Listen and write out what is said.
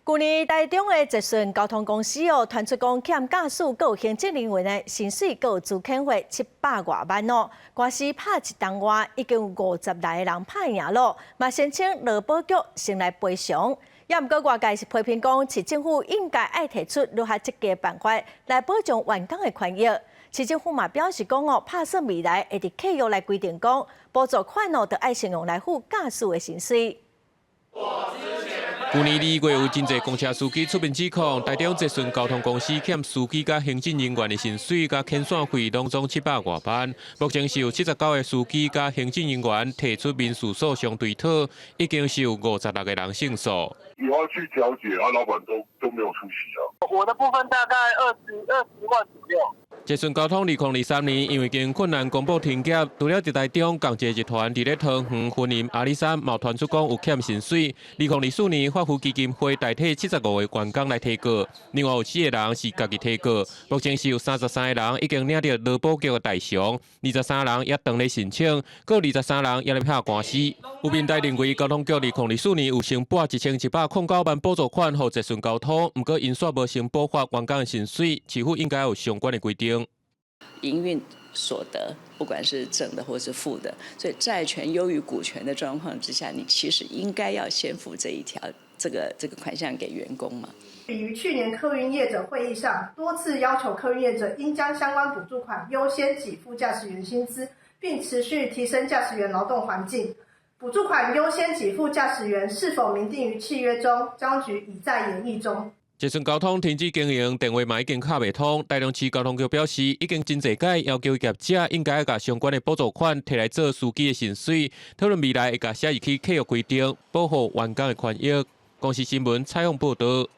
舊年台中的捷順交通公司哦，傳出講欠駕駛閣有行政人員的薪水閣有資遣費七百外萬哦，官司拍一冬外，已經有五十來个人拍贏咯，嘛申請勞保局先來賠償。也毋過外界是批評講，市政府應該愛提出如何積極的辦法來保障員工的權益。市政府嘛表示講哦，拍算未來會佇契約來規定講，補助款哦，著愛先用來付駕駛的薪水。舊年2月有真濟公車司機出面指控，台中捷順交通公司欠司機佮行政人員的薪水佮遣散費攏總七百外萬。目前是有79個司機佮行政人員提出民事訴訟追討，已經是有56個人勝訴。有要去調解，啊，老闆都沒有出席啊。我的部分大概20萬左右。捷順交通2023年因為經營困難公布停業，除了佇台中仝一个集團佇咧桃園、雲林、阿里山，嘛傳出講有欠薪水。2024年發福基金會代替75個員工來提告，另外有四個人是家己提告。目前是有33個人已經領著勞保局的代償，23人也當咧申請，閣23人也咧拍官司。有民代認為交通局2024年有先撥1109萬補助款予捷順交通，毋過𪜶煞無先補發員工的薪水，市府應該有相關的規定。營運所得，不管是正的或是負的，所以債權優於股權的狀況之下，你其實應該要先付這一條這個款項給員工嘛。於去年客運業者會議上，多次要求客運業者應將相關補助款優先給付駕駛員薪資，並持續提升駕駛員勞動環境。補助款優先給付駕駛員是否明定於契約中，當局已在研議中。捷順交通停止經營，電話嘛已經敲袂通。台中市交通局表示，已經真濟擺要求業者應該共相關的補助款提來做司機的薪水，討論未來會共寫入去契約規定，保護員工的權益。公視新聞採訪報導。